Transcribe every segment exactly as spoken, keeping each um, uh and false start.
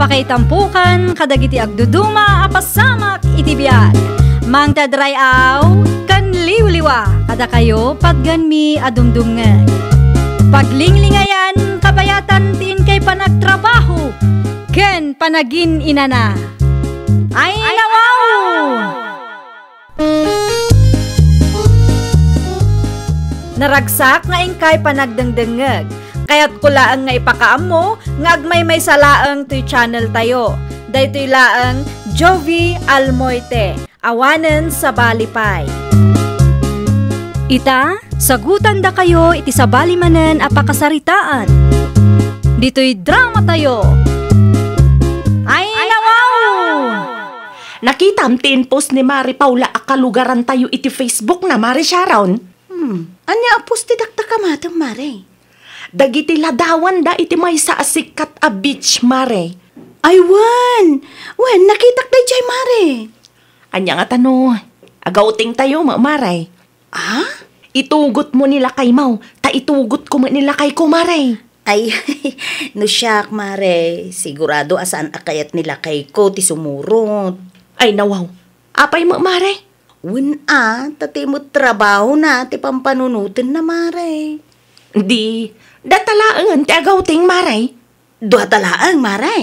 Pakaitampokan kadagiti agduduma a pasamak iti biag. Mangted ray-aw ken liwliwa kadakayo patgenmi a dumdumngeg. Paglinglingayan, kabayatan ti inkay panagtrabaho ken panagin-inana. Ay, nawaw! Naragsak nga inkay panagdengdengngeg. Kayatko laeng nga ipakaammo nga agmaymaysa laeng toy channel tayo. Daytoy laeng Jovi Almoite, awanen sabali pay. Ita, sagutandakayo iti sabali manen a pakasaritaan. Ditoy drama tayo. Ay, nawaw! Nakitam ti in-post ni Mare Paula a kalugarantayo iti Facebook na, Mare Sharon. Hmm, ania a post ti dakdakamatem, Mare? Dagiti ladawanda iti maysa a sikat a beach, Mare. Ay, wen! Wen, nakitak daydiay, Mare. Ania ngata no, agawtingtayo, ma-, Mare? Ah? Itugotmo ni lakaymo, ta itugotko met ni lakayko, Mare. Ay, no siak, Mare, sigurado a saan a kayat ni lakayko ti sumurot. Ay, nawaw. Apay met, Mare? Wen a, ta ti met trabahona ti pampanunotenna, Mare. Di, data laengen ti agawting, Mare. Duata laeng, Mare.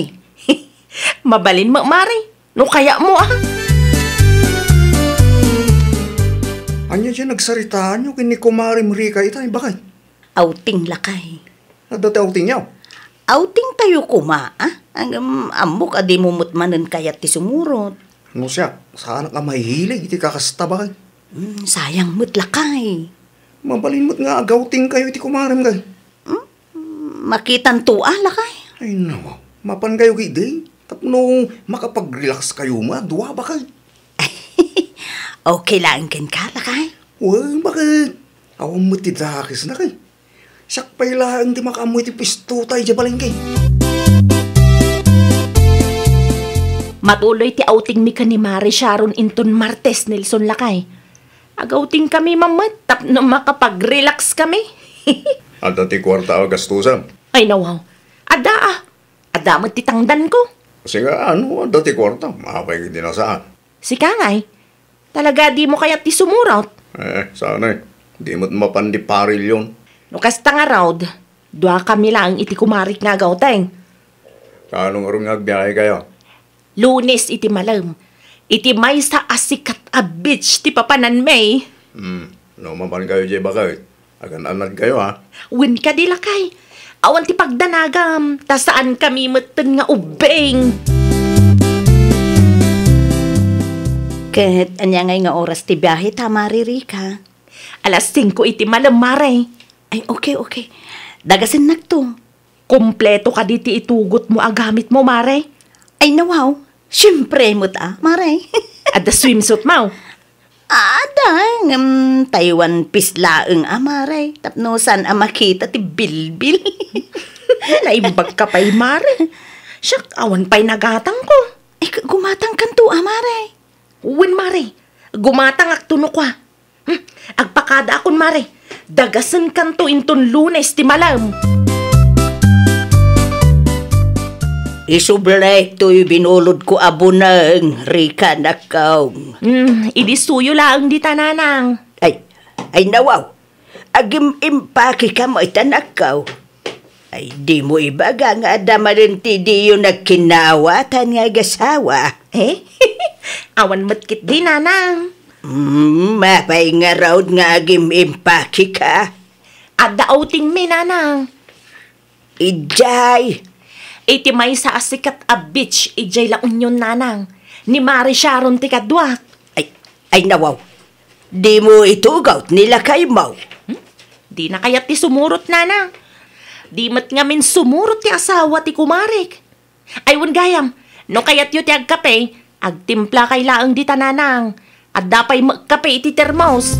Mabalin met, Mare. No kayatmo, a. Ania diay nagsaritaanyo ken ni Kumarem Rika ita, bakay? Outing, lakay. Adda ti outingyo? Outingtayo koma, a? Ngem ammok a dimo met manen kayat ti sumurot. No siak, saanak a mahilig iti kakasta, bakay. Hmm, sayang met, lakay. Mabalin met nga agawtingkayo iti kumarem, kay. Hmm? Makitanto a, lakay. Ay, nawaw. Mapankayo ketdi. Tapno makapag-relax kayo nga dua, bakay. Okay laeng kenka, lakay? Wen, bakay. Awan met ti dakesna, kay. Siak pay laeng ti makaammo iti puesto tayo idiay balengke. Matuloy ti outingmi ken ni Mare Sharon inton Martes, Nelson, lakay. Agawtingkami man met tapno makapag-relax kami. Adda ti kuarta a gastusem? Ay, nawaw. Adda, a. Adda met ti tangdanko. Sika, no adda ti kuarta, apay ket di nasaan? Sika ngay, talaga dimo kayat ti sumurot? Eh, saan, eh. Di met mapan di parilyon. No kasta ngarud, duakami laeng iti kumarek nga agawteng. Kaano ngarud nga agbiahekayo? Lunes iti malem, iti maysa a sikat a beach ti papananmi. Hmm, no mapankayo diay, bakay. Agan-anadkayo, a? Wen kadi, lakay. Awan ti pagdanagam, ta saankami metten nga ubbing. Ket ania ngay nga oras ti biahe ta, Mare Rika? Alas singko iti malem, Mare. Ay, okay, okay. Dagasennakto. Kompleto kadi ti itugotmo a gamitmo, Mare? Ay, nawaw. Siempre met a, Mare. Adda swimsuitmo? Adda, ngem Taiwan piece laeng a, Mare. Tapno saan a makita ti bilbil. Naimbagka pay, Mare. Siak, awan pay nagatangko. Ay, ka-, gumatangkanto a, Mare. Wen, Mare. Gumatangakto no kua. Hmm, agpakadaakon, Mare. Dagasenkanto inton Lunes ti malem. Isubli toy binulodko a buneng, Rika, nakkaw. Hmm, idi suyo laeng dita, nanang. Ay, ay, nawaw. Agim-impakeka met, nakkaw. Ay, dimo ibaga nga adda manen ti diyo nagkinnaawatan nga agasawa? Eh? Awan met ketdi, nanang. Mm, apay ngarud nga agim-impakeka? Adda outingmi, nanang. Idiay? Iti maysa a sikat a beach idiay La Union, nanang. Ni Mare Sharon ti kaduak. Ay, ay, nawaw. Dimo itugaw ni lakaymo? Hmm? Dina kayat ti sumurot, nanang. Di met ngamin sumurot ti asawa ti kumarek. Ay, wen gayam, no kayatyo ti agkape, agtimplakay laeng dita, nanang. Adda pay met kape iti termos.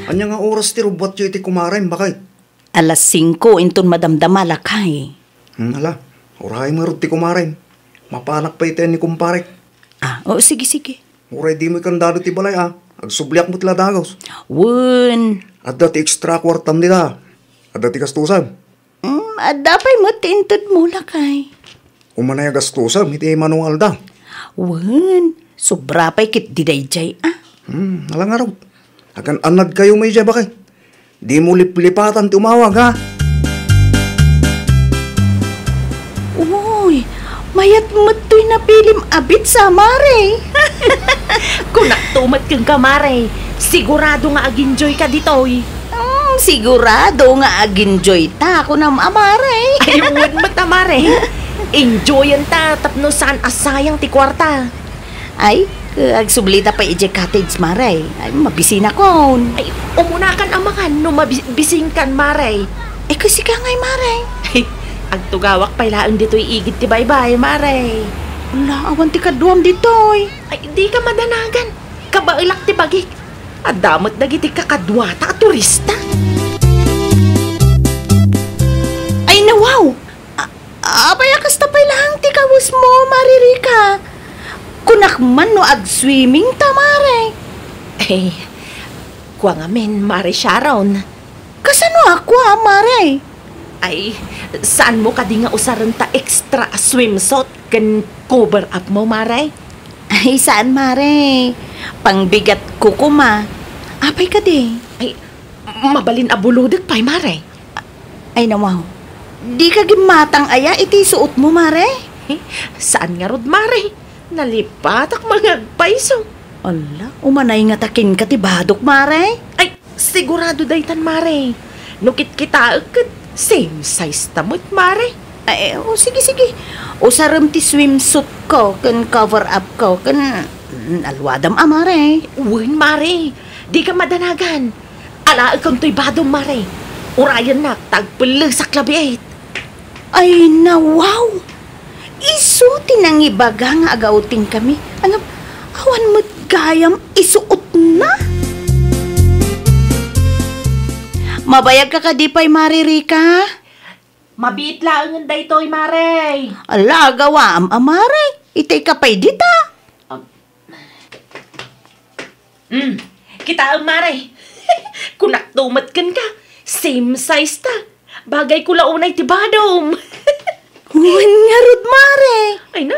Ania nga oras ti rubbuatyo iti kumarem, bakay? Alas singko inton madamdama, lakay. Hmm, ala, uray ngarud ti kumarem. Mapanak pay iti ni kumparek. Ah, o, sige, sige. Uray dimo ikandado ti balay, a. Agsubliak met la dagus. Wen. Adda ti extra kuartam dita. Adda ti gastusam. Hmm, Adda pay met ti intedmo, lakay? Umanay a gastusem iti mano nga aldaw. Wen, sobra pay ketdi daydiay, a. Hmm, ala ngarud. Agan-annadkayo met idiay, baket. Dimo liplipatan ti umawag, ha? Uy, mayat met toy napilim a beats, a, mare. Kunakto met kenka, mare. Sigurado nga ag-enjoyka ditoy. Hmm, sigurado nga ag-enjoyta, kunam, a, mare. Ay, wen met, a, mare. Enjoyenta tapno saan a sayang ti kuarta. Ay, agsublita pay idiay cottage, mare. Ay, mabisinakon. Ay, umunakan a makan no mabi-, bisinkan, mare. Ay, kasika ngay, mare. Ay, agtugawak pay laeng ditoy igid ti baybay, mare. Ala, awan ti kaduam ditoy. Ay, dika madanagan. Kabaelak ti bagik. Adda met dagiti kakaduata a turista. Ay, nawaw! A-, apay a kasta pay laeng ti kawesmo, Mare Rica? Kunak man no ag-swimmingta, mare. Ay, kua ngamin, Mare Sharon. Kasano a kua, mare? Ay, saanmo kadi nga usaren ta extra a swimsuit ken cover up mo, mare? Ay, saan, mare. Pangbigatko koma. Apay kadi? Ay, mabalin a bulodek pay, mare. Ay, nawaw. Dika gimmatang aya iti suotmo, mare? Eh, saan ngarud, mare? Nalipatak nga agpayso. Ala, umanay ngata kenka ti badok, mare? Ay, sigurado daytan, mare. No kitkitaek ket same size ta met, mare. Ay, o, sige, sige. Usarem ti swimsuit ko ken cover up ko ken, mm, alwadam a, mare. Wen, mare. Dika madanagan. Alaekem toy badom, mare. Urayennak ta agpellesak labiit. Ay, nawaw! Isu ti nangibaga nga agawtingkami. Ngem, awan met gayam isuotna. Mabayagka kadi pay, Mare Rica? Mabiit laengen daytoy, mare. Ala, agawam a, mare. Itay ka pay dita. Am-, Mm, kitaem, mare. Kunakto met kenka, same size ta. Bagayko la unay ti badom. Wen ngarud, mare. Ay na,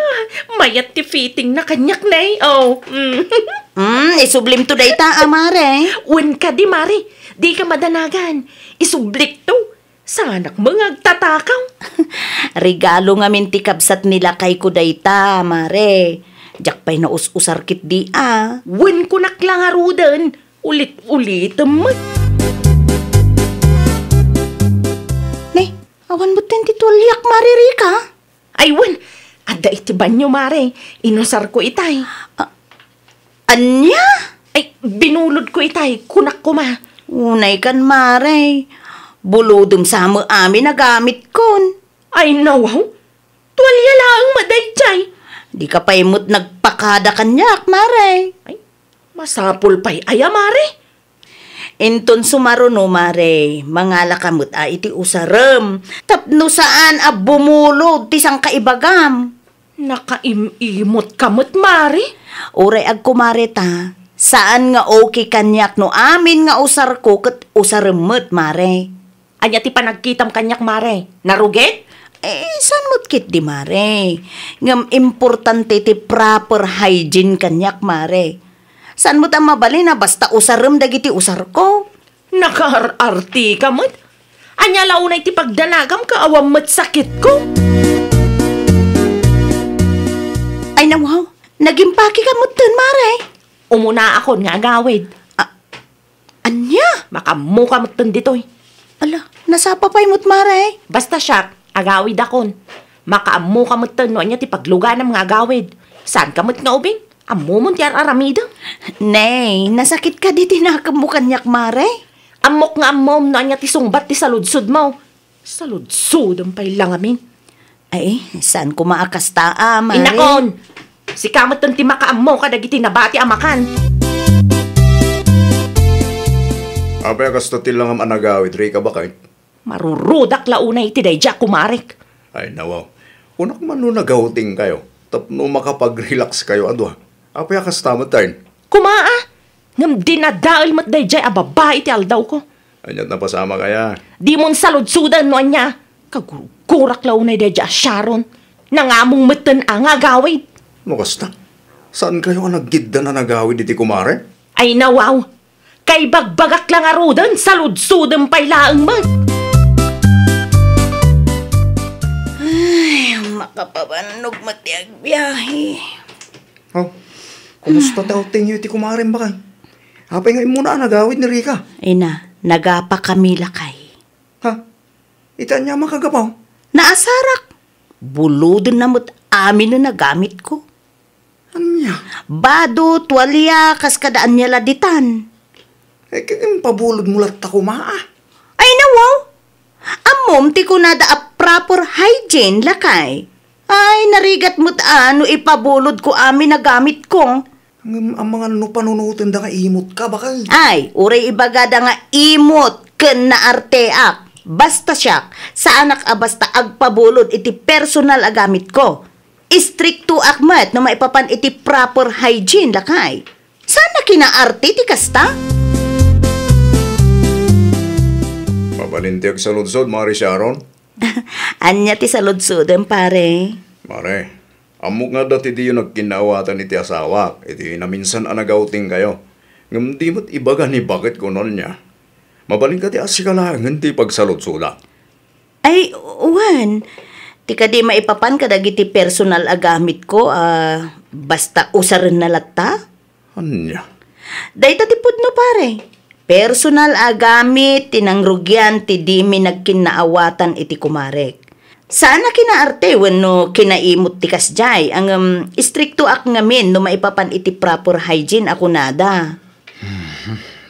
mayat ti fittingna kaniak, ne. Oh, mm. Mm, isublimto dayta a, mare. Wen kadi, mare. Dika madanagan. Isublikto. Saanak met nga agtatakaw. Regalo ngamin ti kabsat ni lakayko dayta, mare. Diak pay naus-usar ketdi a. Wen, kunak la ngaruden, ulit-ulitem met. Ne, awan metten ti tualiak, Mare Rica? Ay, wen, adda iti banio, mare. Inusarko itay. Ah, Ania? Ay, binulodko itay, kunak koma. Unay kan, mare. Bulodem sa met amin a gamitkon. Ay, nawaw. Tualia laeng met daydiay. Dika pay met nagpakada kaniak, mare. Ay, masapul pay aya, mare? Inton sumaruno, mare, mangalaka met a iti usarem. Tapno saan a bumulod ti sangkaibagam. Nakaim-imutka met, mare? Uray agkumareta, saan nga okay kaniak no amin nga usarko ket usarem met, mare. Ania ti panagkitam kaniak, mare? Narugik? Eh, saan met ketdi, mare? Ngem importante ti proper hygiene kaniak, mare. Saan met a mabalin a basta usarem dagiti usarko? Nakaar-artika met? Ania la unay ti pagdanagam ket awan met sakitko? Ay, nawaw, nagimpakeka metten, mare. Umunaakon nga agawid. Ah, ania? Makaammoka metten ditoy. Ala, nasapa pay met, mare. Basta siak, agawidakon. Makaammoka metten no ania ti pagluganam nga agawid. Saanka met nga ubing? Ammomon ti ar-aramidem? Nay, nasakit kadi ti nakemmo kaniak, mare? Ammok nga ammom no ania ti sungbat ti saludsodmo. Saludsodem pay la ngamin. Ay, saan koma a kasta a, mare? Innakon! Sika metten ti makaammo kadagiti nabati a makan. Apay a kasta ti langam a nagawid, Rica, baket? Marurudak la unay iti daydiay a kumarek. Ay, nawaw. Kunak man no nagawtingkayo, tapno makapag-relax kayo a dua. Apay a kasta metten? Koma a! Ngem dinadael met daydiay a babai iti aldawko. Ania ti napasamak aya? Dimon saludsoden no ania. Kagurgurak la unay daydiay a Sharon. Nangamong metten a nga agawid. No kasta, saankayo a nagiddan a nagawid iti kumare? Ay, nawaw. Kaibagbagak la ngaruden, saludsodem pay laeng met. Ay, makapabannog met ti agbiahe. Oh, kumusta ti outingyo iti kumarem, bakay? Apay nga immuna a nagawid ni Rica? Ina, nagapakami lakay. Ha? Iti ania makagabaw? Naasarak. Bulodenna met amin a gamitko. Ania? Bado, tualia, kas kada ania la ditan. Eh, ket impabulodmo latta koma, ah. Ay, nawaw. Ammom ti kunada a proper hygiene, lakay. Ay, narigat met a no ipabulodko amin a gamitko. Ngem amangan no panunotenda nga imot ka, bakay? Ay, uray ibagada nga imot ken naarteak. Basta siak, saanak a basta agpabulod iti personal a gamitko. Istriktoak met no maipapan iti proper hygiene, lakay. Saan a kinaarte ti kasta? Mabalin ti agsaludsod, Mare Sharon. Ania ti saludsodem, pare? Mare, ammok nga adda ti diyo nagkinnaawatan iti asawak iti naminsan a nag-outingkayo. Ngem di met ibaga ni bakit kuno ania. Mabalinka ti asika laengen ti pagsaludsodak. Ay, wen. Ti kadi maipapan kadagiti personal a gamitko a basta usarenna latta? Ania? Dayta ti pudno, pare. Personal a gamit ti nangrugian ti dimi nagkinnaawatan iti kumarek. Saan a kinaarte wenno kinaimot ti kasdiay, ngem istriktoak ngamin no maipapan iti proper hygiene a kunada.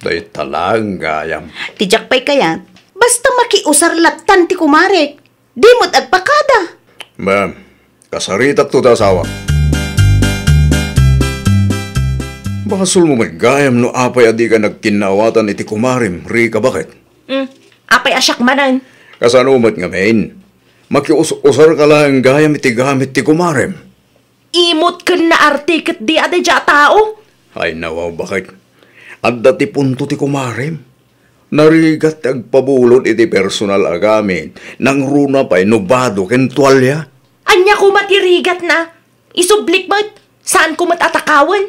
Dayta laeng gayam. Ti diak pay kayat, basta makiusar lattan ti kumarek. Di met agpakada. Ma'am, kasaritakto ti asawak. Basolmo met gayam no apay a dika nagkinnaawatan iti kumarem, Rica, baket? Hmm, apay a siak manen? Kasano met ngamin? Makius-usarka laeng gayam iti gamit ti kumarem. Imot ken naarte ket di a daydiay a tao. Ay, nawaw, baket. Adda ti punto ti kumarem. Narigat ti agpabulod iti personal a gamit, nangruna pay no bado ken tualia. Ania koma ti rigatna? Isublik met, saanko met a takawen.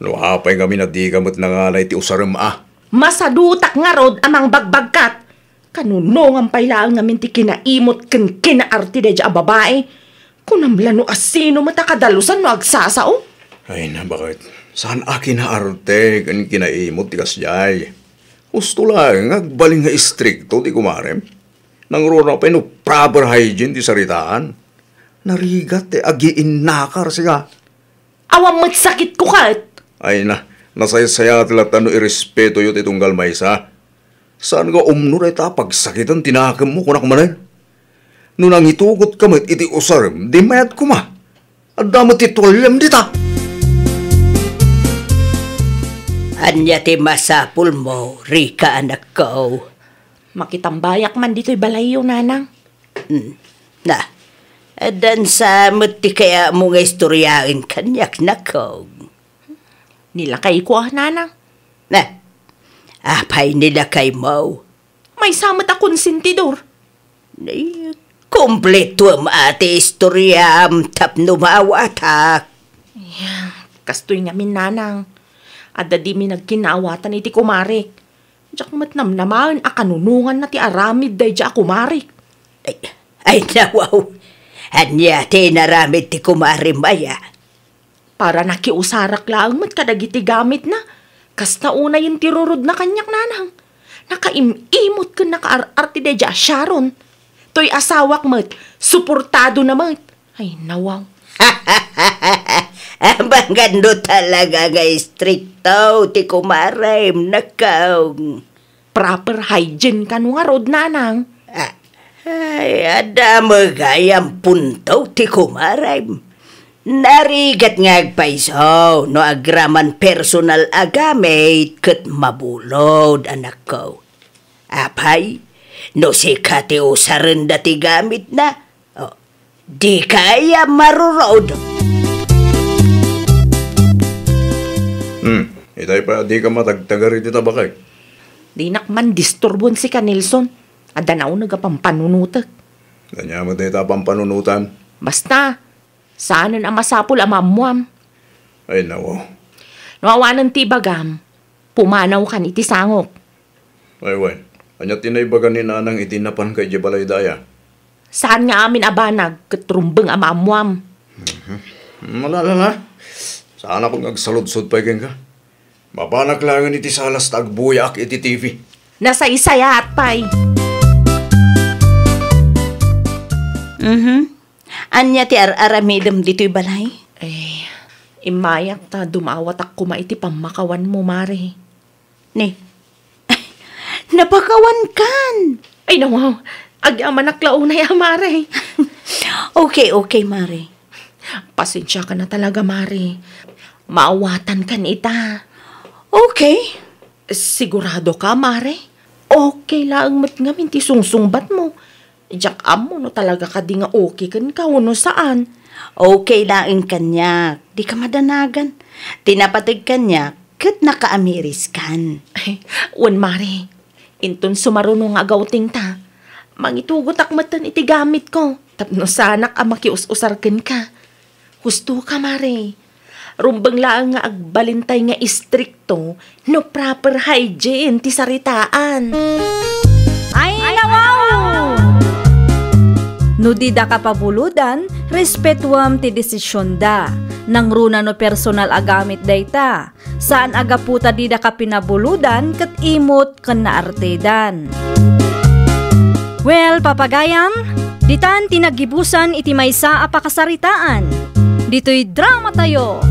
No apay ngamin a dika met nangala iti usarem a. Masadutak ngarud a mangbagbagkat. Kanunongan pay laeng ngamin ti kinaimot ken kinaarte daydiay a babai. Kunam la no asino met a kadalusan no agsasao? Ay, na, baket? Saan a kinaarte ken kinaimot ti kasdiay. Husto laeng nga agbalin nga istrikto ti kumarem. Nangruna pay no proper hygiene ti saritaan. Narigat ti agiinnakar, sika. Awan met sakitko ket. Ay na, nasaysayaat latta no irespetoyo ti tunggal maysa. Saan nga umno dayta a pagsakiten ti nakemmo, kunak manen? No nangitugotka met iti usarem, di mayat koma. Adda met ti tualiam dita. Ania ti masapulmo, Rica, anakko? Makitambayak man ditoy balayyo, nanang. Hmm. Na, addan sa met ti kayatmo nga istoryaen kaniak, nakko. Ni lakayko a, nanang. Na, apay ni lakaymo? Maysa met a konsentidor. Ni, kumpletuem a ti istoriam tapno maawatak. Kastoy ngamin, nanang. Adda dimi nagkinnaawatan iti kumarek. Diak met namnamaen a kanunonganna ti aramid daydiay a kumarek. Ay, ay, nawaw. Ania ti inaramid ti kumarem aya? Para nakiusarak laeng met kadagiti gamitna. Kasta unayen ti rurodna kaniak, nanang. Nakaim-imot ken nakaar-arte daydiay a Sharon. Toy asawak met, suportadona met. Ay, nawaw. Amangan no talaga nga istrikto ti kumarem, nakko. Proper hygiene kano ngarud, nanang. Ah, ay, adda met gayam punto ti kumarem. Narigat nga agpayso no agraman personal a gamit ket mabulod, anakko. Apay, no sika ti usarenda ti gamitna, oh, dika aya marurod? Hmm, itay pay a dika matagtagar iti tabakek. Dinak man disturbon sika, Nelson. Adda nauneg a pampanunotek. Ania met dayta a pampanunotan? Basta, saanen a masapul a maammuam. Ay, nawaw. No awanen ti ibagam, pumanawkan iti sangok. Ay, wen. Ania ti naibaga ni Nanang iti napanka idiay balay daya? Saan nga amin a banag ket rumbeng a maammuam. Malalala. Saanakon nga agsaludsod pay kenka. Mabanak laengen iti salas ta agbuyaak iti T V. Nasaysayaat pay. Mhm. Ania ti ar-aramidem ditoy balay? Eh, immayak ta dumawatak koma iti pammakawanmo, Mare. Ni, napakawankan! Ay, nawaw. Agyamanak la unay a, Mare. Okay, okay, Mare. Pasensiakan a talaga, Mare. Maawatankan ita. Okay. Sigurado ka, Mare? Okay laeng met ngamin ti sungsungbatmo. Diak ammo no talaga kadi nga okay kenka wenno saan. Okay laeng kaniak. Dika madanagan. Ti napateg kaniak, ket nakaamiriskan. Wen, Mare, inton sumaruno nga agawtingta, mangitugotak metten iti gamitko tapno saanak a makius-usar kenka. Husto ka, Mare. Rumbeng laeng nga agbalintay nga istrikto no proper hygiene ti saritaan. Ay, nawaw! No dida ka pabuludan, respetuam ti desisionda. Nangruna no personal a gamit dayta. Saan a gapu ta dida ka pinabuludan ket imot ken naartedan. Well, papagayam, ditan ti naggibusan iti maysa a pakasaritaan. Ditoy drama tayo.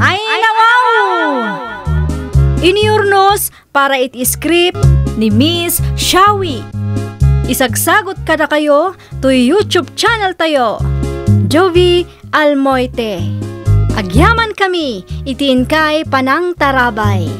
Ay, nawaw! Inurnos para iti script ni Miss Shawi. Isagsagot kadakayo toy YouTube channel tayo, Jovie Almoite. Agyaman kami iti inkay panangtarabay.